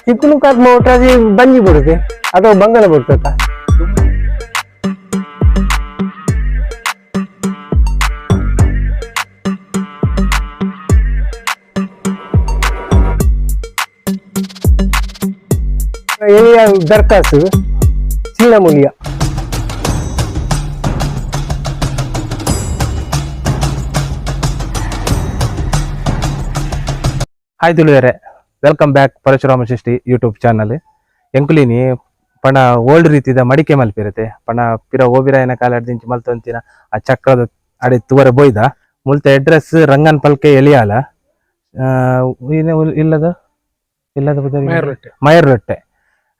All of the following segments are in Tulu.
ಕಿತ್ತನು ಕಾತ್ ಮೋಟಾಜಿ ಬಂಜಿ ಬರುತ್ತೆ ಅಥವಾ ಬಂಗಲ ಬರ್ತದ. ಏರಿಯಾ ದರ್ಕಾಸು ಸೀನಮುಲಿಯ. ಹಾಯ್ ತುಳುವೆರೆ, welcome back Parashurama Srishti YouTube channel. ಎಂಕುಲಿನಿ ಪಣ ಓಲ್ಡ್ ರೀತಿದ ಮಡಿಕೆ ಮಲ್ಪಿರತೆ ಪಣ ಪಿರ ಓಬಿರಾಯನ ಕಾಲಡ್ದಿಂಚಿ ಮಲ್ತೊಂತಿನ ಆ ಚಕ್ರದ ಅಡೆ ತುವರೆ ಬೋಯ್ದ ಮುಲ್ತ ಅಡ್ರೆಸ್ ರಂಗನ್ ಪಲ್ಕೆ ಎಲಿಯಾಲ. ಆ, ಇಲ್ಲದ ಇಲ್ಲದ ಮೈರ್ಲೊಟ್ಟೆ.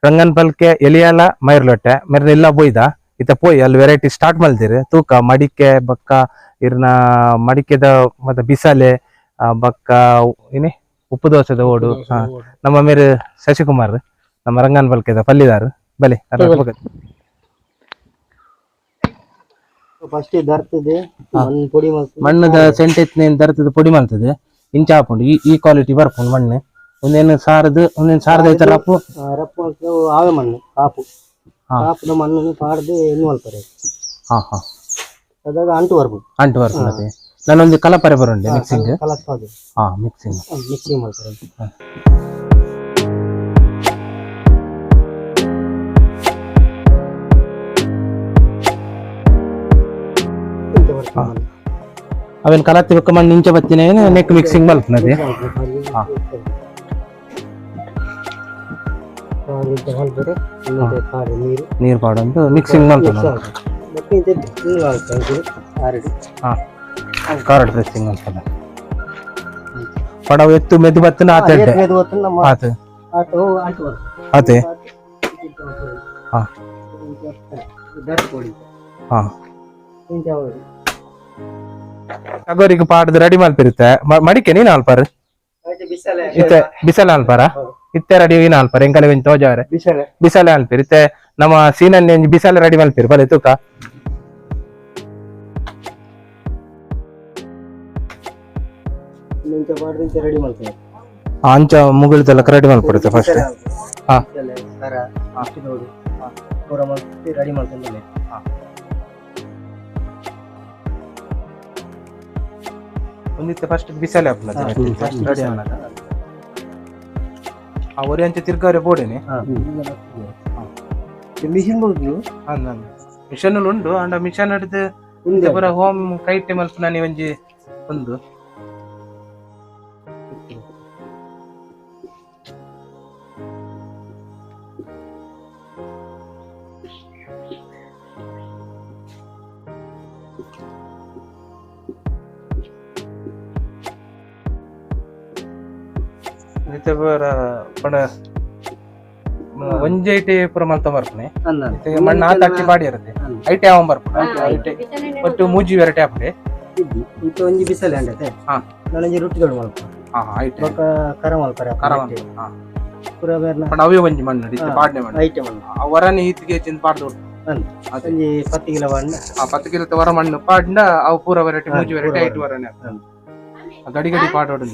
ರಂಗನ್ ಪಲ್ಕೆ ಎಲಿಯಾಲ ಮೈರ್ಲೊಟ್ಟೆ ಮೆರ್ನ ಇಲ್ಲ ಬೋಯ್ದ ಇತ್ತ ಪೋಯ್ ಅಲ್ಲಿ ವೆರೈಟಿ ಸ್ಟಾರ್ಟ್ ಮಲ್ದಿರು ತೂಕ ಮಡಿಕೆ ಬಕ್ಕ ಇರ್ನ ಮಡಿಕೆದ ಮತ್ತೆ ಬಿಸಲೆ, ಬಕ್ಕ ಏನೇ ಉಪ್ಪು ದೋಸೆದ ಓಡು. ನಮ್ಮ ಮೇರು ಶಶಿಕುಮಾರ್, ನಮ್ಮ ರಂಗನ್ ಪಲ್ಕೆದ ಪಲ್ಲಿದಾರು ಬಲೆ. ಫಸ್ಟ್ ದರ್ತದೆ ಮಣ್ಣು ಪೊಡಿ ಮಲ್ತದೆ. ಮಣ್ಣದ ಸೆಂಟ್ ಎತ್ತಿನ ದರ್ತದ ಪೊಡಿ ಮಲ್ತದೆ ಇಂಚ ಹಾಪುಂಡು. ಈ ಈ ಕ್ವಾಲಿಟಿ ಬರ್ಪುಂಡು ಮಣ್ಣು. ಒಂದೇನು ಸಾರದು, ಒಂದೇನು ಸಾರದ ಐತ ರಪ್ಪು. ರಪ್ಪು ಮಲ್ತದೆ, ಆವೆ ಮಣ್ಣು ಕಾಪು. ಕಾಪುದ ಮಣ್ಣನ್ನು ಪಾಡ್ದು ಇನ್ನು ಮಲ್ತಾರೆ. ಹಾ ಹಾ ಅದಾಗ ಅಂಟು ಬರ್ಬೋದು. ಅಂಟು ಬರ್ಪುಂಡು. ನಾನೊಂದು ಕಲಪರೆ ಬರುಂಡೆ ಮಿಕ್ಸಿಂಗ್. ಕಲಸ್ಪಾದು. ಹಾ, ಮಿಕ್ಸಿಂಗ್. ಮಿಕ್ಸಿಂಗ್ ಮಾಡ್ತಾರೆ. ಇಂಚ ಬರ್ತದೆ ಮಣ್ಣು. ಅವೇನು ಕಲತ್ತಿ ಬೊಕ್ಕ ಮಣ್ಣು ಇಂಚ ಬತ್ತಿನ ನೆಕ್ ಮಿಕ್ಸಿಂಗ್ ಮಲ್ಪುನದೆ. ಇಂಚ ಮಲ್ಪರೆ, ಇನ್ನೊಂದು ಪಾಡು ನೀರು. ನೀರು ಪಾಡೊಂದು ಮಿಕ್ಸಿಂಗ್ ಮಲ್ಪುನ. ಮತ್ತೆ ಇಂಚ ನೀರು ಹಾಕ್ತಾರೆ ಆರಡಿ. ಹಾ, ಖಾರ ಡ್ರೆಸ್ಸಿಂಗ್ ಮಲ್ಪದ ಪಡವು ಎತ್ತು ಮೆದು ಬತ್ತಿನ ಆತ ಎಡ್ಡೆ. ಮೆದು ಹೊತ್ತು ನಮ್ಮ ಆತ. ಆಟೋ ಅಂಟು ಬರ್ತದೆ. ಆತೆ. ಹಾ. ದರ್ತ್ ಪೊಡಿ. ಹಾ. ಇಂಚ ಹೌದು. ತಗೋರಿಗೆ ಪಾಡ್ದು ರೆಡಿ ಮಲ್ಪಿರುತ್ತೆ ಮಡಿಕೆ ನೀನು ಅಲ್ಪಾರ. ಬಿಸಲೆ. ಇತ್ತೆ ಬಿಸಲ ಅಲ್ಪಾರ ಇತ್ತೆ ರೆಡಿ ಏನ ಅಲ್ಪಾರ ಎಂಕಲೆ ಒಂಜಿ ತೋಜಾರೆ. ಬಿಸಲೆ. ಬಿಸಲೆ ಅಲ್ಪಿರ್ ಇತ್ತೆ ನಮ್ಮ ಸೀನನ್ ಒಂಜಿ ಬಿಸಲೆ ರೆಡಿ ಮಲ್ಪಿರ್ ಬಲೆ ತೂಕ. ಇಂಚ ಪಾಡ್ದು ಇಂಚ ರೆಡಿ ಮಾಡ್ತಾರೆ. ಅಂಚ ಮುಗುಳ್ದೆಲ್ಲ ರೆಡಿ ಮಲ್ಪಿರುತ್ತೆ ಫಸ್ಟ್. ಹಾ. ಬಿಸಲೆ ಸರ ನೋಡು ಪೂರ ಮಲ್ತಿ ರೆಡಿ ಮಾಡ್ಕೊಂಡ್ಬಲ್ಲೆ. ಒಂದಿತ್ತೆ ಫಸ್ಟ್ ಬಿಸಲೆ ಹಾಕ್ಲತ್ತೆ ರೆಡಿ ಆನಗ ಆ ಒರಿ ಅಂಚೆ ತಿರ್ಗಾರೆ ಬೋಡೇನೆ. ಮಿಷಿನ್ ಬೋದು. ಮಿಷನ್ ಉಂಡು ಅಂಡ ಮಿಷನ್ ಹಿಡಿದು ಉಂದೆ. ಪೂರ ಹೋಮ್ ಕೈಟೆ ಮಲ್ಪುನ ಒಂಜಿ ಒಂದು. ಇತ್ತೆ ಪೂರ ಪಂಡ ಒಂಜಿ ಐಟೆ ಪೂರ ಮಲ್ತ ಬರ್ಪುನೆ. ಇತ್ತೆ ಮಣ್ಣು ಆತ ಅಟ್ಟಿ ಬಾಡಿ ಇರುತ್ತೆ. ಐಟೆ ಅವನ್ ಬರ್ಪುನೆ ಐಟೆ ಒಟ್ಟು ಮೂಜಿ ವೆರೈಟಿ ಆಪುಂಡೆ. ಇದ್ದಿ ಇಂಚ ಒಂಜಿ ಬಿಸಲೆ ಅಂಡತೆ. ನಾನೊಂಜಿ ರೊಟ್ಟಿ ದೊಡ್ಡ ಮಲ್ಪ. ಹಾ ಹಾ, ಐಟೆ. ಬೊಕ್ಕ ಕರ ಮಲ್ಪರೆ. ಕರ. ಹಾ. ಪೂರ ಬೇರ್ನ. ಪಂಡ ಅವೇ ಒಂಜಿ ಮಣ್ಣು ಇತ್ತೆ ಪಾಡ್ನೆ ಮಣ್ಣು. ಐಟಮ್ ಮಣ್ಣು. ಆ ವರನೆ ಈತಿಗೆ ಚಿಂತ ಪಾಡ್ದು. ಅಂದ್. ಅದೇ. ಒಂಜಿ 10 ಕಿಲೋ ಮಣ್ಣು. ಆ 10 ಕಿಲೋ ವರ ಮಣ್ಣು ಪಾಡ್ಂಡ ಅವು ಪೂರ ವೆರೈಟಿ ಮೂಜಿ ವೆರೈಟಿ ಪೂರ ಐಟು ವರನೆ. ಹ್ಮ್. ಗಡಿ ಗಡಿ ಪಾಡೋಡು.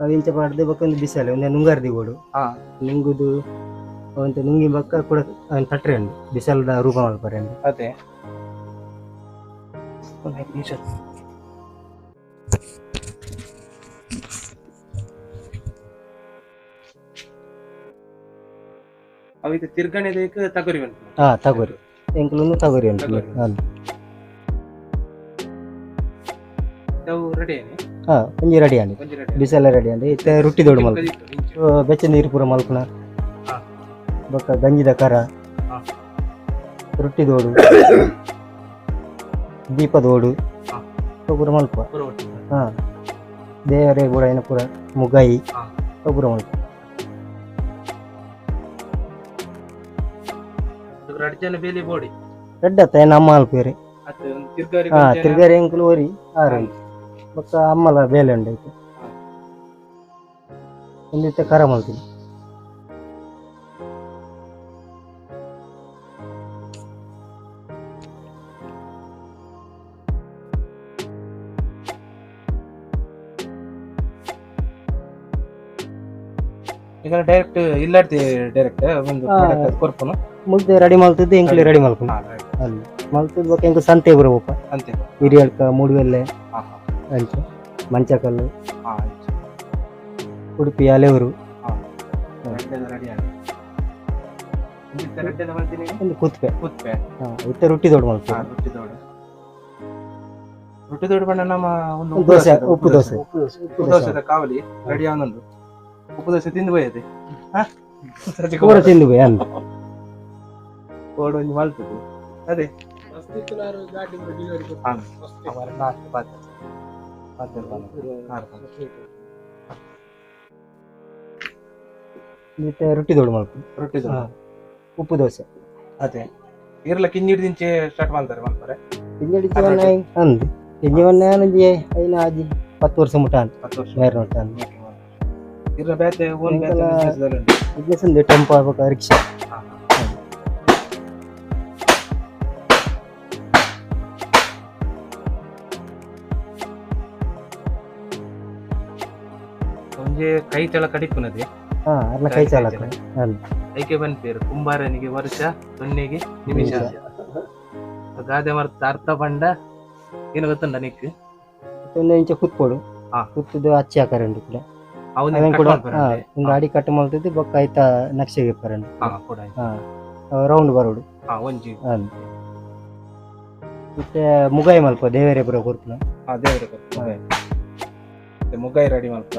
ಅವು ಇಂಚ ಪಾಡ್ದು ಬೊಕ್ಕ ಒಂದು ಬಿಸಲೆ ಒಂದೇ ನುಂಗಾರ್ದಿ ಬೋಡು. ನುಂಗುದು ಅವಂತ ನುಂಗಿ ಬೊಕ್ಕ ಕೂಡ ಅವನ್ ತಟ್ರೆ ಉಂಡು ಬಿಸಲದ ರೂಪ ಮಲ್ಪರೆ ಉಂಡು. ಅದೇ ಒಂದು 5 ನಿಮಿಷ. ಅವು ಇದು ತಿರ್ಗಣೆ ದೇಕ್ ತಗೊರಿ ಬಂತು. ಹಾ, ತಗೋರಿ ಎಂಕುಲು ತಗೋರಿ ಉಂಟು. ತಗೋರಿ. ಅಲ್ಲ. ಅವು ರೆಡಿ ಏನೆ? ಹಾ, ಒಂಜಿ ರೆಡಿ ಅಂడి. ಒಂಜಿ ರೆಡಿ. ಬಿಸಲ ರೆಡಿ ಅಂడి. ಇತ್ತೆ ರೊಟ್ಟಿ ದೊಡ್ಡ ಮಲ್ಪ, ಬೆಚ್ಚ ನೀರು ಪೂರ ಮಲ್ಪುನ. ಬೊಕ್ಕ ಗಂಜಿದ ಕರ. ರೊಟ್ಟಿ ದೋಡು, ದೀಪದೋಡು. ಪೂರ ಮಲ್ಪ. ಹಾ, ದೇವರೇ ಕೂಡ ಏನ ಪೂರ ಮುಗಾಯಿ. ಪೂರ ಮಲ್ಪ. ರಡ್ಡ್ ಜನ ಬೇಲಿ ಬೋಡಿ. ರಡ್ಡತ್ತ ನಮ್ಮ ಅಲ್ಪೇರಿ. ಅದು ಒಂದು ತಿರ್ಗಾರಿ. ಹಾ, ತಿರ್ಗಾರಿ ಎಂಕುಲು ಒರಿ ಆರು ಬೊಕ್ಕ ಅಮ್ಮಲ ಬೇಲೆ ಉಂಡು ಐತೆ. ಒಂದಿತ್ತೆ ಕರ ಮಲ್ತೀನಿ. ಈಗ ಡೈರೆಕ್ಟ್ ಇಲ್ಲಾಡ್ತಿ ಡೈರೆಕ್ಟ್ ಒಂದು ಪ್ರಾಡಕ್ಟ್ ಕೊರ್ಪುನು ಮುದ್ದೆ ರೆಡಿ ಮಲ್ತದ್ದು ಎಂಕ್ಲಿ ರೆಡಿ ಮಲ್ಪುನು ಅಲ್ಲಿ ಮಲ್ತದ್ದು ಬೊಕ್ಕ ಎಂಕು ಸಂತೆ ಬರೋಪ್ಪ ಅಂತೆ ಹಿರಿಯಳ್ಕ ಮೂಡುವೆಲ್ಲೆ ಅಂಚೆ ಮಂಚಕಲ್ಲು ಉಡುಪಿ ಅಲೆವರು ರೆಡಿ ಆಗಿ ಒಂದು ಕುತ್ಪೆ ಕುತ್ಪೆ ಇತ್ತ ರೊಟ್ಟಿ ದೊಡ್ಡ ಮಲ್ಪು ರೊಟ್ಟಿ ದೊಡ್ಡ ರೊಟ್ಟಿ ದೊಡ್ಡ ಬಣ್ಣ ನಮ್ಮ ಒಂದು ದೋಸೆ ಉಪ್ಪು ದೋಸೆ ಉಪ್ಪು ದೋಸೆದ ಕಾವಲಿ ರೆಡಿ ಆನೊಂದು ಉಪ್ಪು ದೋಸೆ ತಿಂದು ಹೋಯದೆ ಪೂರ ತಿಂದು ಬೇ ಅಂದ ಓಡು ಒಂಜಿ ಮಲ್ತದೆ ಅದೇ ಮತ್ತೆ ರೊಟ್ಟಿ ದೊಡ್ಡ ಮಲ್ಪು ರೊಟ್ಟಿ ದೊಡ್ಡ ಉಪ್ಪು ದೋಸೆ ಅದೇ ಇರ್ಲ ಕಿಂಜಿಡ್ ದಿಂಚೆ ಸ್ಟಾರ್ಟ್ ಮಾಡ್ತಾರೆ ಮಲ್ಪರೆ ಕಿಂಜಡಿ ಅಂದು ಕಿಂಜಿವನ್ನ ಒಂಜಿ ಐನ ಆಜಿ 10 ವರ್ಷ ಮುಟ್ಟ ಅಂತ 10 ವರ್ಷ ಬೇರೆ ನೋಟ ಅಂದು ಇರ್ಲ ಬೇತೆ ಓನ್ ಬೇತೆ ಬಿಸ್ನೆಸ್ ಉಂಟು ಬಿಸ್ನೆಸ್ ಒಂದು ಟೆಂಪೋ ಆಗ್ಬೇಕು ರಿಕ್ಷಾ ಒಂಜಿ ಕೈ ಚಳ ಕಡಿಪುನದೆ ಹಾ ಅರ್ನ ಕೈ ಚಾಲಕ ಅಂದು ಐಕೆ ಬನ್ಪೇರು ಕುಂಬಾರನಿಗೆ ವರ್ಷ ಸೊನ್ನೆಗೆ ನಿಮಿಷ ಗಾದೆ ಮರ್ತ ಅರ್ಥ ಪಂಡ ಏನು ಗೊತ್ತುಂಡ ನಿಕ್ ಒಂದು ಇಂಚ ಕುತ್ಕೊಡು ಕುತ್ತದು ಅಚ್ಚಿ ಹಾಕರಂಡು ಕೂಡ ಅವನ ಕೂಡ ಒಂದು ಅಡಿ ಕಟ್ ಮಾಡ್ತಿದ್ದು ಬೊಕ್ಕ ಆಯ್ತಾ ನಕ್ಷೆಗೆ ಪರಂಡು ರೌಂಡ್ ಬರೋಡು ಒಂಜಿ ಅಂದು ಮತ್ತೆ ಮುಗಾಯಿ ಮಲ್ಪ ದೇವರೇ ಬರೋ ಕೊರ್ಪುನ ದೇವರೇ ಮುಗಾಯಿ ರೆಡಿ ಮಲ್ಪ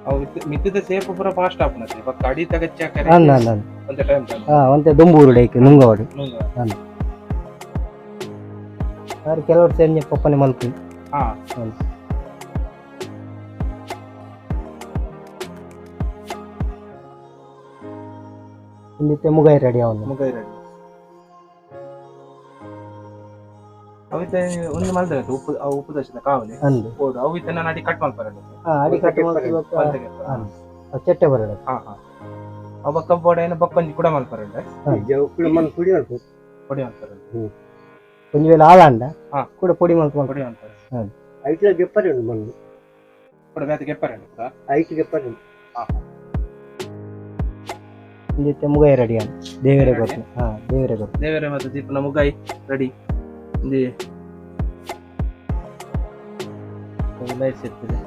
ಅವು ಮಿತ್ತದ ಸೇಫ್ ಪೂರ ಫಾಸ್ಟ್ ಆಪುನತೆ ಬೊಕ್ಕ ಅಡಿ ತಗಚ್ಚ ಅಂದ ಅಂದ ಒಂತೆ ಟೈಮ್ ಹಾ ಒಂತೆ ದೊಂಬೂರು ಡೈಕ್ ನುಂಗವಾಡು ಅಂದ ಆರು ಕೆಲವರು ಸೇರಿ ಪಪ್ಪನೆ ಮಲ್ಪು ಹಾ ಇಂದಿತ್ತೆ ಮುಗಾಯಿ ರೆಡಿ ಅವನು ಮುಗಾಯಿ ರೆಡಿ ಅವಿತ ಒಂದು ಮಲ್ದ ಉಪ್ಪು ಅವು ಉಪ್ಪು ದೋಸೆದ ಕಾವಲಿ ಅಂದು ಓಡು ಅವು ಇತ್ತ ನಾನು ಅಡಿ ಕಟ್ ಮಲ್ಪರ ಹಾ ಅಡಿ ಕಟ್ ಚೆಟ್ಟೆ ಬರೋಡು ಹಾ ಹಾ ಅವ ಬೊಕ್ಕ ಬೋಡ ಏನು ಬೊಕ್ಕೊಂಜಿ ಕೂಡ ಮಲ್ಪರ ಪೊಡಿ ಪೊಡಿ ಮಲ್ಪರ ಒಂಜಿ ವೇಳೆ ಆಲಾಂಡ ಕೂಡ ಪೊಡಿ ಮಲ್ಪ ಪೊಡಿ ಮಲ್ಪರ ಐಟ್ಲ ಗೆಪ್ಪರೆ ಉಂಡು ಮಣ್ಣು ಕೂಡ ಬೇತೆ ಗೆಪ್ಪರೆ ಉಂಟು ಐಟ್ ಗೆಪ್ಪರೆ ಉಂಟು ಇಂದಿತ್ತೆ ಮುಗಾಯಿ ರೆಡಿ ಅಲ್ಲ ದೇವರೇ ಗೊತ್ತು ಹಾ ದೇವರೇ ಗೊತ್ತು ದೇವರೇ ಮತ್ತು ದೀಪನ ಮುಗಾಯಿ ರೆಡಿ ಇಂದಿ ಲೈಟ್ಸ್ ಇರ್ತದೆ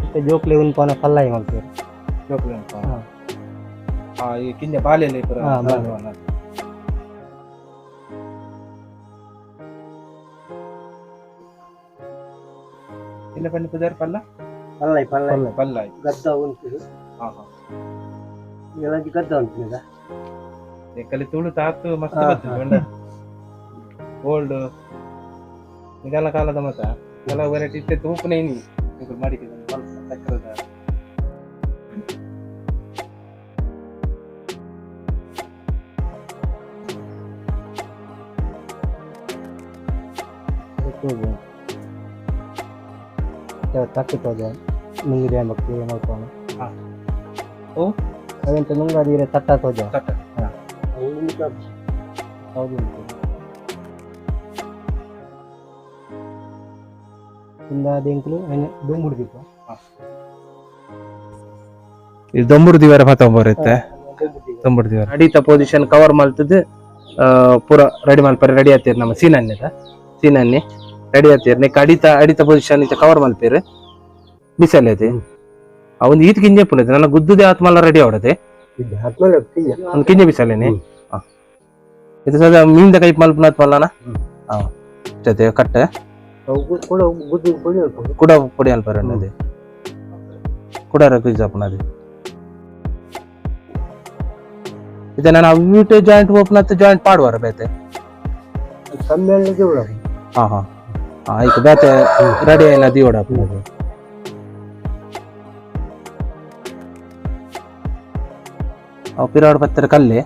ಮತ್ತೆ ಜೋಕ್ಲೆ ಉನ್ಪಾನ ಪಲ್ಲಾಯಿ ಮಲ್ಪೇರು ಜೋಕ್ಲೆ ಉನ್ಪಾನ ಹಾ ಈ ಕಿಂಜ ಬಾಲೆಲೆ ಪೂರ ಇಲ್ಲ ಪಂಡಿ ಪುಜಾರಿ ಪಲ್ಲ ಪಲ್ಲಾಯಿ ಪಲ್ಲಾಯಿ ಪಲ್ಲಾಯಿ ಗದ್ದ ಉಂಟು ಹಾ ಹಾ ಎಲ್ಲ ಗದ್ದ ಉಂಟು ಈಗ ಕಲಿ ತುಳು ತಾತು ಮಸ್ತ್ ಬರ್ತದೆ ಬಂಡ ಓಲ್ಡ್ ನಿಗಲ ಕಾಲದ ಮತ ಕೆಲವು ವೆರೈಟಿ ಇತ್ತೆ ತೂಪುನೇ ಇನಿ ಇವ್ರು ಮಾಡಿಕೆ ಚಕ್ರದ ತಕ್ಕಿ ತೋಜ ನುಂಗಿದೆ ಮಕ್ಕಳು ಮಲ್ಕೊಂಡು ಓ ಅವೆಂತ ನುಂಗಾದಿರೆ ತಟ್ಟ ತೋಜ ತಟ್ಟ ಹೌದು ಇಂದಾದೆಂಕುಲು ದೊಂಬುಡು ದೀಪ ಇದು ದೊಂಬುಡು ದಿವರ ಪತ ಬರುತ್ತೆ ದೊಂಬುಡು ದಿವರ ಅಡಿತ ಪೊಸಿಷನ್ ಕವರ್ ಮಲ್ತದ್ದು ಪೂರ ರೆಡಿ ಮಲ್ಪರೆ ರೆಡಿ ಆತೀರಿ ನಮ್ಮ ಸೀನನ್ನಿದ ಸೀನನ್ನಿ ರೆಡಿ ಆತೀರಿ ನೆಕ್ ಅಡಿತ ಅಡಿತ ಪೊಸಿಷನ್ ಇತ್ತ ಕವರ್ ಮಲ್ಪೇರು ಬಿಸಲೆ ಆ ಒಂದು ಈತ್ ಗಿಂಜೆ ಪುನದೆ ನನ್ನ ಗುದ್ದುದೇ ಆತ್ಮಲ್ಲ ರೆಡಿ ಅವಡದೆ ಒಂದು ಕಿಂಜೆ ಬಿಸಲೇನೆ ಇದು ಸದಾ ಮೀನ್ದ ಕೈ ಮಲ್ಪನ ಆತ್ಮಲ್ಲನ ಹಾ ಜೊತೆ ಕಟ್ಟೆ ಕೂಡ ಪೊಡಿ ಅಲ್ಪರ ಅದೇ ಕೂಡ ರಘು ಅದೇ ಇದು ನಾನು ಅವ್ವಿಟೆ ಜಾಯಿಂಟ್ ಓಪನ್ ಆತ ಜಾಯಿಂಟ್ ಪಾಡುವಾರ ಬೇತೆ ಹಾ ಹಾ ಆಯ್ತು ಬೇತೆ ರೆಡಿ ಆಯ್ನ ದಿಯೋಡ ಅದು ಅವು ಪಿರಾಡ್ ಪತ್ತರ ಕಲ್ಲೆ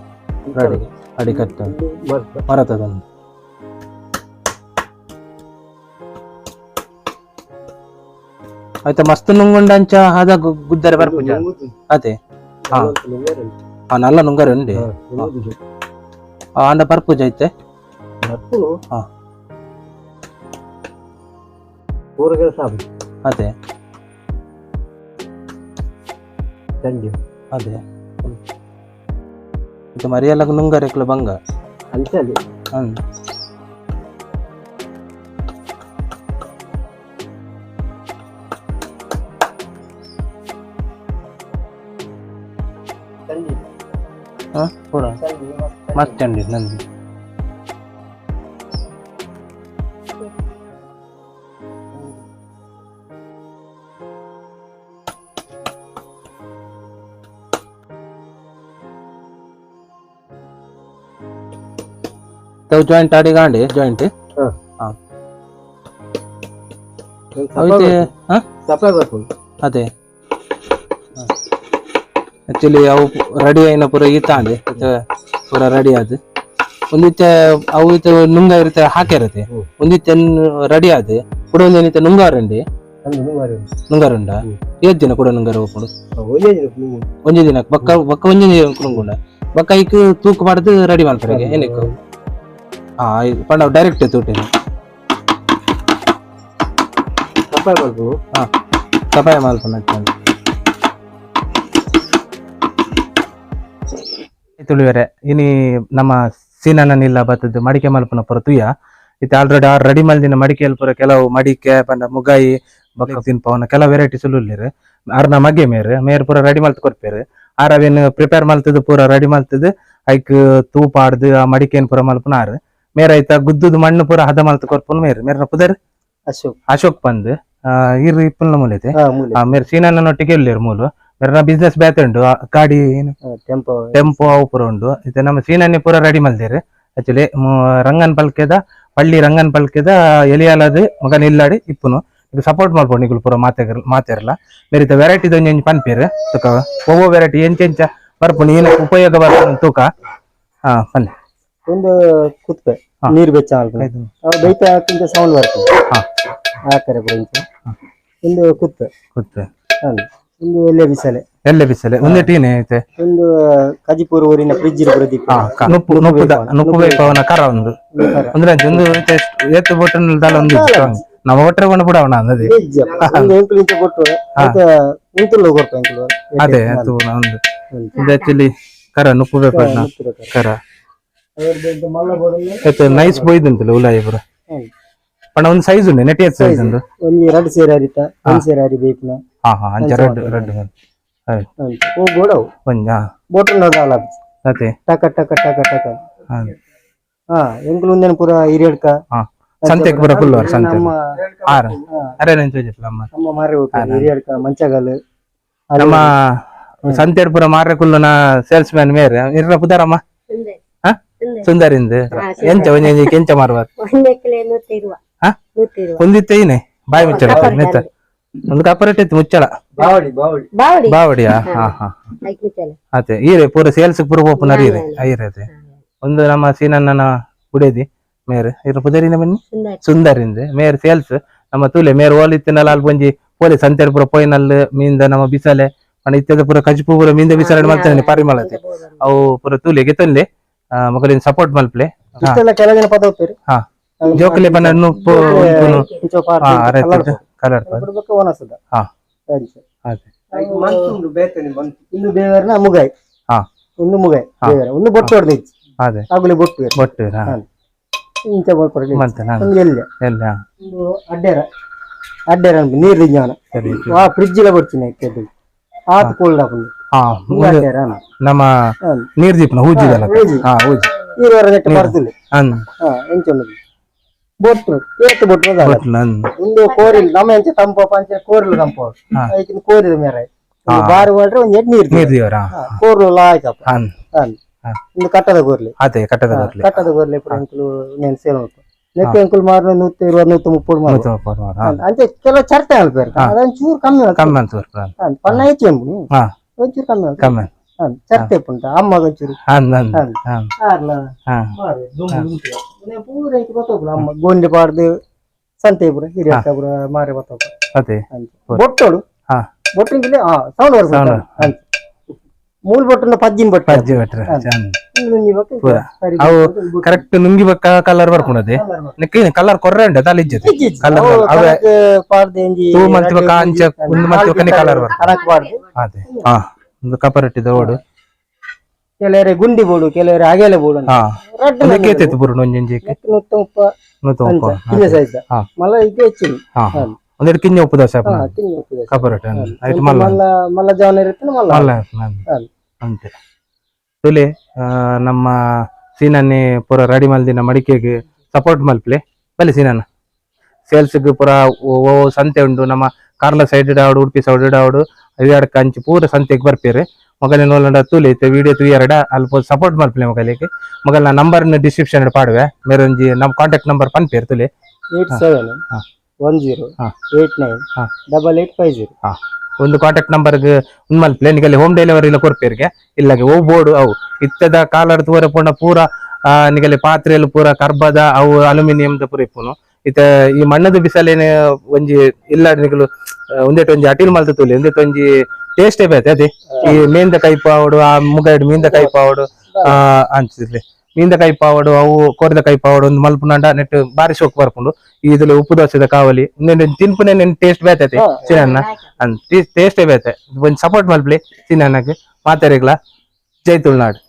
ರೆಡಿ ಅಡಿ ಕಟ್ಟ ಮರತದೊಂದು ಆಯ್ತಾ ಮಸ್ತ್ ನುಂಗುಂಡ ಅಂಚ ಹದ ಗುದ್ದರೆ ಬರ್ಪುಜ ಅದೇ ಹಾ ಹಾ ನಲ್ಲ ನುಂಗರೆ ಉಂಡೆ ಆಂಡ ಬರ್ಪುಜ ಐತೆ ಹಾ ಅದೇ ಅದೇ ಇದು ಮರಿಯಲ್ಲ ನುಂಗರೆ ಬಂಗ ಹ್ಮ್ ಪೂರ ಮಸ್ತ್ ಚಂಡಿ ನಂದು ತವ್ ಜಾಯಿಂಟ್ ಆಡಿಗಾಂಡಿ ಜಾಯಿಂಟ್ ಹಾ ಅದೇ ಆಕ್ಚುಲಿ ಅವು ರೆಡಿ ಆಯಿನ ಪೂರ ಈತಾಂಡೆ ಪೂರ ರೆಡಿ ಆದ್ ಒಂದಿತ್ತೆ ಅವು ಇತ್ತೆ ನುಂಗ ಇರುತ್ತೆ ಹಾಕಿರುತ್ತೆ ಒಂದಿತ್ತೆ ರೆಡಿ ಆದ್ ಕುಡ ಒಂದೇನಿತ್ತೆ ನುಂಗಾರಂಡಿ ನುಂಗಾರುಂಡ ಏತ್ ದಿನ ಕೂಡ ನುಂಗಾರ ಹೋಗ್ಕೊಂಡು ಒಂಜಿ ದಿನ ಬಕ್ಕ ಬಕ್ಕ ಒಂಜಿ ದಿನ ನುಂಗುಂಡ ಬಕ್ಕ ಐಕ್ ತೂಕು ಪಾಡ್ದು ರೆಡಿ ಮಾಡ್ತಾರೆ ಏನಕ್ಕೆ ಹಾ ಪಂಡ ಡೈರೆಕ್ಟ್ ತೂಟೇನು ಹಾ ಸಪಾಯ ಮಲ್ಪನ ತುಳಿವೆರೆ ಇನಿ ನಮ್ಮ ಸೀನನಿಲ್ಲ ಬತ್ತದ್ದು ಮಡಿಕೆ ಮಲ್ಪನ ಪುರ ತುಯ್ಯ ಇತ್ತೆ ಆಲ್ರೆಡಿ ಆರ್ ರೆಡಿ ಮಲ್ದಿನ ಮಡಿಕೆ ಪುರ ಕೆಲವು ಮಡಿಕೆ ಪಂಡ ಮುಗಾಯಿ ಬಕ್ಕ ತಿನ್ಪವನ ಕೆಲವು ವೆರೈಟೀಸ್ ಉಲ್ಲೇರು ಆರ್ನ ಮಗೆ ಮೇರ್ ಮೇರ್ ಪೂರ ರೆಡಿ ಮಲ್ತ್ ಕೊರ್ಪೇರು ಆರ್ ಅವೇನು ಪ್ರಿಪೇರ್ ಮಲ್ತದ್ದು ಪೂರ ರೆಡಿ ಮಲ್ತದ್ದು ಐಕ್ ತೂಪ ಆಡ್ದು ಆ ಮಡಿಕೆನ್ ಪೂರ ಮಲ್ಪನ ಆರ್ ಮೇರ್ ಐತ ಗುದ್ದುದು ಮಣ್ಣು ಪೂರ ಹದ ಮಲ್ತ್ ಕೊರ್ಪುನ ಮೇರ್ ಮೇರ್ನ ಪುದರ್ ಅಶೋಕ್ ಅಶೋಕ್ ಪಂದ್ ಇರ್ ಇಪ್ಪುಲ್ನ ಮೂಲೆ ಮೇರ್ ಸೀನನ್ನೊಟ್ಟಿಗೆ ಉಲ್ಲೇರು ಮೂಲು ಮೇರ್ನ ಬಿಸ್ನೆಸ್ ಬೇತೆ ಉಂಡು ಗಾಡಿ ಟೆಂಪೋ ಟೆಂಪೋ ಅವು ಪೂರ ಉಂಡು ಇತ್ತೆ ನಮ್ಮ ಸೀನನ್ನೇ ಪೂರ ರೆಡಿ ಮಲ್ದೇರು ಆಕ್ಚುಲಿ ರಂಗನ್ ಪಲ್ಕೆದ ಪಳ್ಳಿ ರಂಗನ್ ಪಲ್ಕೆದ ಎಲಿಯಾಲದು ಮಗನ ಇಲ್ಲಾಡಿ ಇಪ್ಪುನು ಇದು ಸಪೋರ್ಟ್ ಮಲ್ಪೊಡು ನಿಕುಲು ಪೂರ ಮಾತೆರ್ಲ ಮೇರಿತ ವೆರೈಟಿ ಒಂಜಿ ಪನ್ಪೇರು ತುಕ ಒವ್ವೋ ವೆರೈಟಿ ಎಂಚ ಬರ್ಪುಂಡು ಏನ ಉಪಯೋಗ ಬರ್ಪುಂಡು ತೂಕ ಹಾ ಪನ್ನೆ ಒಂದು ಕುತ್ಪೆ ನೀರು ಬೆಚ್ಚ ಬೈತ ಹಾಕಿಂತ ಸೌಂಡ್ ಬರ್ತದೆ ಹಾಕರೆ ಪೂರ ಇಂಚ ಒಂದು ಕುತ್ಪೆ ಕುತ್ಪೆ ಒಂದು ಎಲ್ಲೆ ಬಿಸಲೆ ಎಲ್ಲೆ ಬಿಸಲೆ ಒಂದೇ ಟೀನೆ ಐತೆ ಒಂದು ಕಜಿಪೂರ್ ಊರಿನ ಫ್ರಿಜ್ ಪ್ರದೀಪ ನುಪ್ಪು ನುಪ್ಪು ಬೇಪವನ ಕರ ಒಂದು ಅಂದ್ರೆ ಒಂದು ಏತ್ ಬೊಟ್ಟನ್ ದಾಲ ಒಂದು ನಮ್ಮ ಒಟ್ಟರೆ ಕೊಂಡು ಬಿಡವಣ ಅಂದದೆ ಒಂದು ಎಂಕುಲು ಇಂಚ ಕೊಟ್ಟು ಉಂತುಲ್ಲ ಕೊರ್ಪ ಎಂಕುಲು ಅದೇ ಅದು ಒಂದು ಇದು ಆಕ್ಚುಲಿ ಕರ ನುಪ್ಪು ಬೇಪವನ ಕರ ನೈಸ್ ಬೋಯ್ದಂತಲ್ಲ ಉಲಾಯಿ ಪೂರ ಪಂಡ ಒಂದು ಸೈಜ್ ಉಂಟು ನೆಟ್ ಸೈಜ್ ಉಂಟು ಒಂಜಿ ರಡ್ಡ್ ಸೇರ್ ಹರಿತ ಒಂಜಿ ಸೇರ್ ಹರಿ ಬೇಪುನ ಹಾ ಹಾ ಅಂಚ ರಡ್ಡ್ ರಡ್ಡ್ ಓ ಬೋಡವು ಒಂಜ ಬೋಟಲ್ ದಾಲ ಅದೇ ಟಕ ಟಕ ಟಕ ಟಕ ಹಾ ಎಂಕುಲು ಉಂದೆನ ಪೂರ ಹಿರಿಯಡ್ಕ ಸಂತೆಗೆ ಪೂರ ಫುಲ್ ಸಂತೆ ಆರ್ ಅರೆ ನೆಂಚು ಅಮ್ಮ ನಮ್ಮ ಮಾರೆ ಹಿರಿಯಡ್ಕ ಮಂಚಗಲ್ ನಮ್ಮ ಸಂತೆಡ್ ಪೂರ ಮಾರೆ ಕುಲ್ಲುನ ಸೇಲ್ಸ್ ಮ್ಯಾನ್ ಮೇರೆ ಇರ್ರ ಪುದಾರಮ್ಮ ಸುಂದರಿಂದ ಎಂಚ ಒಂಜಿ ಕೆಂಚ ಮಾರುವ ಒಂದಿತ್ತೆ ಏನೆ ಬಾಯಿ ಮುಚ್ಚಳ ಮೆತ್ತ ಒಂದು ಕಪರೇಟ್ ಇತ್ತು ಮುಚ್ಚಳ ಬಾವಡಿ ಬಾವಡಿ ಬಾವಡಿಯಾ ಹಾ ಹಾ ಅದೇ ಈರೆ ಪೂರ ಸೇಲ್ಸ್ ಪೂರ ಪೋಪುನರ್ ಈರೆ ಐರೆ ಅದೇ ಒಂದು ನಮ್ಮ ಸೀನನ್ನ ಉಡೇದಿ ಮೇರ್ ಇರ ಪುದರಿನ ಬನ್ನಿ ಸುಂದರಿಂದ ಮೇರ್ ಸೇಲ್ಸ್ ನಮ್ಮ ತೂಲೆ ಮೇರ್ ಓಲಿತ್ತಿನಲ್ಲ ಅಲ್ಪ ಒಂಜಿ ಪೋಲಿ ಸಂತೆಡ್ ಪೂರ ಪೋಯಿನಲ್ ಮೀನ್ದ ನಮ್ಮ ಬಿಸಲೆ ಪಂಡ ಇತ್ತೆದ ಪೂರ ಕಜಿಪು ಪೂರ ಮೀನ್ದ ಬಿಸಲೆ ಮಲ್ತಾನೆ ಪರಿಮಳತೆ ಅವು ಪೂರ ತೂಲೆ ಗೆತೊನ್ಲೆ ಮೊಗಲಿನ ಸಪೋರ್ಟ್ ಮಲ್ಪ್ಲೆ ಇಷ್ಟೆಲ್ಲ ಕೆಳಗಿನ ಪದ ಹೋಗ್ತೀರಿ ಹಾ ಜೋಕುಲೆ ಬನ್ನ ನುಪ್ಪು ಕಲರ್ ಹಾ ಅದೇ ಒಂದು ಬೇವರ್ನ ಮುಗಾಯಿ ಹಾ ಒಂದು ಮುಗಾಯಿ ಬೇವರ ಒಂದು ಬೊಟ್ಟು ಹೊಡೆದು ಅದೇ ಆಗುಲೆ ಬೊಟ್ಟು ಬೊಟ್ಟು ಇಂಚ ಬೊಟ್ಟು ಒಂದು ಎಲ್ಲಿ ಎಲ್ಲ ಒಂದು ಅಡ್ಡೇರ ಅಡ್ಡೇರ ನೀರು ದಿಂಜಾನ ಆ ಫ್ರಿಜ್ ಲ ಬೊಡ್ಚಿನ ಆತ್ ಕೋಲ್ಡ್ ಆಪುಂಡು ಹಾ ಅಡ್ಡೇರ ನಮ್ಮ ನೀರ್ ದೀಪನ ಹೂಜಿದಲ್ಲ ಹಾ ಹೂಜಿ ನೀರು ಹೊರಗಟ್ಟೆ ಬರ್ತದೆ ಹನ್ ಹಾ ಎಂಚ ಉಂಡು ಬೊಟ್ಟು ಏತ್ ಬೊಟ್ಟು ಒಂದು ಕೋರಿಲ್ ನಮ್ಮ ಎಂಚ ತಂಪು ಪಂಚ ಕೋರಿಲ್ ತಂಪು ಐಕಿನ ಕೋರಿದ ಮೇರೆ ಬಾರಿ ಹೊಡ್ರೆ ಒಂದ್ ಎಟ್ ನೀರು ನೀರ್ ದೇವರ ಕೋರ್ಲು ಲಾಯ್ಕಪ್ಪ ಹನ್ ಹನ್ ಒಂದು ಕಟ್ಟದ ಕೋರ್ಲಿ ಅದೇ ಕಟ್ಟದ ಕೋರ್ಲಿ ಕಟ್ಟದ ಕೋರ್ಲಿ ಪೂರ ಎಂಕುಲು ನೇನ್ ಸೇಲ್ ಮಲ್ಪು ನೆಕ್ಕೆ ಎಂಕುಲು ಮಾರು 120 130 ಮಾರು ಅಂಚೆ ಕೆಲವು ಚರ್ತೆ ಅಲ್ಪೇರು ಅದೊಂದ್ ಚೂರು ಕಮ್ಮಿ ಕಮ್ಮಿ ಅಂತ ಪನ್ನ ಹೆಚ್ಚು ಎಂಬು ಒಂಚೂರು ಕಮ್ಮಿ ಕಮ್ಮಿ ಚರ್ತೆ ಪುಂಟ ಅಮ್ಮಗ ಒಂಚೂರು ಹನ್ ಹನ್ ಆರ್ಲ ಮಾರು ಪೂರ ಎಂಕ್ ಗೊತ್ತೋಪುಲ ಅಮ್ಮ ಗೊಂಡೆ ಪಾಡ್ದು ಸಂತೆ ಪೂರ ಹಿರಿಯ ಪೂರ ಮಾರೆ ಬತ್ತೋಪ ಅದೇ. ಬೊಟ್ಟೋಡು. ಬೊಟ್ಟಿಂದಿಲ್ಲ ಸೌಂಡ್ Sound. ಬರ್ಬೋದು. ಮೂಲ್ ಬೊಟ್ಟುನ ಪಜ್ಜಿನ ಬೊಟ್ಟು. ಪಜ್ಜಿ ಬಟ್ರೆ. ಒಂಜಿ ಬೊಕ್ಕ ಪೂರ. ಸರಿ. ಅವು ಕರೆಕ್ಟ್ ನುಂಗಿ ಬಕ್ಕ ಕಲರ್ ಬರ್ಪುಂಡದೆ. ನಿಕ್ಕ ಕಲರ್ ಕೊರ್ರೆ ಉಂಡು ಅಲ್ಲ ಇಜ್ಜತೆ? ಇಜ್ಜಿ, ಇಜ್ಜಿ. ಕಲರ್ ಅವು ಅವೇ. ಕಣಕ್ ಪಾಡ್ದು ಒಂಜಿ ತೂ ಮಲ್ತಿ ಬೊಕ್ಕ ರಡ್ಡ್ ಅಂಚ ಮೂಜಿ ಉಂದು ಮಲ್ತಿ ಬೊಕ್ಕನೆ ಕಲರ್ ಬರ್ಪುಂಡು. ಕಣಕ್ ಪಾಡ್ದು. ಅದೇ, ಒಂದು ಕಪರಟ್ಟಿದ ಓಡು. ಕೆಲವರೆ ಗುಂಡಿ ಬೋಡು, ಕೆಲವರೆ ಅಗೆಲೆ ಬೋಡು ಅಂತ. ರಡ್ಡ್ ಒಂದಕ್ಕೆ ನಮೂನೆ. ಏತಿತ್ತು ಪುರುಣ ಒಂಜೊಂಜಿ? ನೆಕ್ಕ್ 130. ನೂತ ಮುಪ್ಪ. ಕಿಂಜ ಸೈಜ್. ಮಲ್ಲ ಇದು ಹೆಚ್ಚಿನ. ಒಂದೆರಡು ಕಿಂಜ ಉಪ್ಪು ದೋಸೆ. ಕಿಂಜ ಉಪ್ಪು ದೋಸೆ. ಕಪರಟ್ಟ ಐಟ್ ಮಲ್ಲ. ಮಲ್ಲ ಮಲ್ಲ ಜವನ ಇರುತ್ತೆ ಮಲ್ಲ. ಮಲ್ಲ. ಅಂತೆ ತುಲೆ ನಮ್ಮ ಸೀನನ್ನೇ ಪೂರ ರೆಡಿ ಮಲ್ದಿನ ಮಡಿಕೆಗೆ ಸಪೋರ್ಟ್ ಮಲ್ಪ್ಲೆ ಬಲೆ. ಸೀನನ್ನ ಸೇಲ್ಸ್ಗ್ ಪೂರ ಓ ಓ ಸಂತೆ ಉಂಡು ನಮ್ಮ ಕಾರ್ಲ ಸೈಡ್ ಆವಡು, ಉಡುಪಿ ಸೈಡ್ ಆವಡು, ಇವ್ಯಾಡ ಕಂಚಿ ಪೂರ ಸಂತೆಗೆ ಬರ್ಪೇರು. ಮೊಗಲಿನ ನೋಲಂಡ ತೂಲೆ ಇತ್ತೆ ವಿಡಿಯೋ ತೂಯರಡ ಅಲ್ಪ ಸಪೋರ್ಟ್ ಮಲ್ಪ್ಲೆ ಮೊಗಲಿಗೆ. ಮೊಗಲ್ನ ನಂಬರ್ ಡಿಸ್ಕ್ರಿಪ್ಷನ್ ಪಾಡುವೆ. ಮೇರೊಂಜಿ ನಮ್ಮ ಕಾಂಟ್ಯಾಕ್ಟ್ ನಂಬರ್ ಪನ್ಪೇರು ತುಲೆ. 87 10 89 8850. ಒಂದು ಕಾಂಟ್ಯಾಕ್ಟ್ ನಂಬರ್ಗೆ ಉಂದು ಮಲ್ಪ್ಲೆ. ನಿಗಲ್ಲಿ ಹೋಮ್ ಡೆಲಿವರಿ ಇಲ್ಲ ಕೊರ್ಪೇರಿಗೆ ಇಲ್ಲಗೆ. ಓ ಬೋರ್ಡು ಅವು ಇತ್ತದ ಕಾಲರ್ ತೂರ ಪೋಂಡ ಪೂರ ನಿಗಲ್ಲಿ ಪಾತ್ರೆಲು ಪೂರ ಕರ್ಬದ ಅವು ಅಲ್ಯೂಮಿನಿಯಂದ ಪೂರ ಇಪ್ಪುನು. ಇತ್ತ ಈ ಮಣ್ಣದ ಬಿಸಲೇನೆ ಒಂಜಿ ಇಲ್ಲ ನಿಗಲು ಒಂದೆಟ್ ಒಂಜಿ ಅಟಿಲ್ ಮಲ್ತ ತೂಲಿ, ಒಂದೆಟ್ ಒಂಜಿ ಟೇಸ್ಟೇ ಬೇತೆ ಅದೇ. ಈ ಮೀನ್ದ ಕೈಪಾವಡು, ಆ ಮುಗೈಡ್ ಮೀನ್ದ ಕೈಪಾವಡು, ಆ ಅಂಚಿದ್ಲೆ ಮೀನ್ದ ಕೈಪಾವಡು, ಅವು ಕೋರಿದ ಕೈಪಾವಡು ಒಂದು ಮಲ್ಪುನಂಡ ನೆಟ್ ಬಾರಿ ಶೋಕ್ ಬರ್ಪುಂಡು. ಈ ಇದುಲ ಉಪ್ಪು ದೋಸೆದ ಕಾವಲಿ ತಿನ್ಪುನೆ ಟೇಸ್ಟ್ ಬೇತೈತೆ. ಸಿನನ್ನ ಟೇಸ್ಟೇ ಬೇತೆ. ಒಂಜಿ ಸಪೋರ್ಟ್ ಮಲ್ಪ್ಲಿ ಸಿನನ್ನಗ್. ಮಾತೆರೆಗ್ಲ ಜೈ ತುಳುನಾಡು.